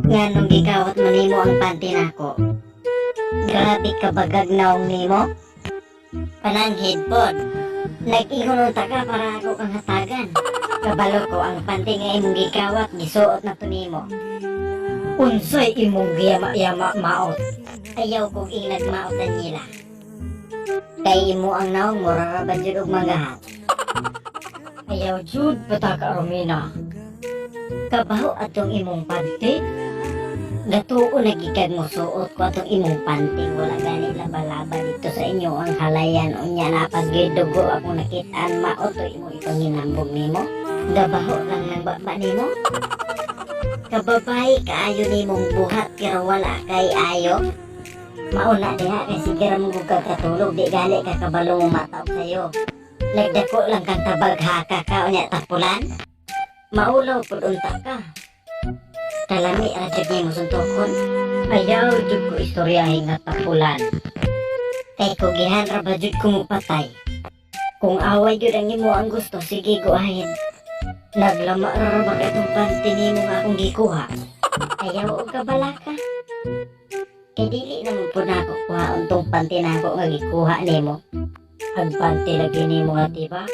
Nganong gikawat man nimo ang panty nako? Grabe ka bagag naong nimo. Pananghid pod. Nag-ingon unta ka para ako kang hatagan. Kabalo ko ang panty nga imong gikawat, gisuot na to nimo. Unsay imong giyama-yama, maot? Ayaw kog ingnag maot, Daniela. Kay imo ang naong mura ra ba jud og magahat. Ayaw jud pataka, Romina. Kabaho atong imong panty. Gatuo na gikag mo suot ko atong imong panty. Wala gani laba-laba dito sa inyo ang halayan. Unya napag dugo akong nakitaan, maot to imo ipanginambog nimo. Gabaho lang ng baba nimo. Kababay kaayo nimong buhat pero wala kay ayo. Mauna diha kay sige ra mo kag katulog, di gali ka kabalo mo mataw sayo. Nagdako lang kang tabag haka ka unya tapulan. Maulaw pud unta ka. Kalami ra jud nimo suntukon. Ayaw jud ko istoryahin nga tapulan. Kay kugihan ra ba jud ko mopatay. Kung away jud ang imo ang gusto, sige, go ahead. Naglama ra ra ba kay itong panty nimo nga akong gikuha? Ayaw og kabalaka. Kay dili naman po nako kuhaon tong panty nako nga gikuha nimo. Ang panty lagi nimo nga, diba?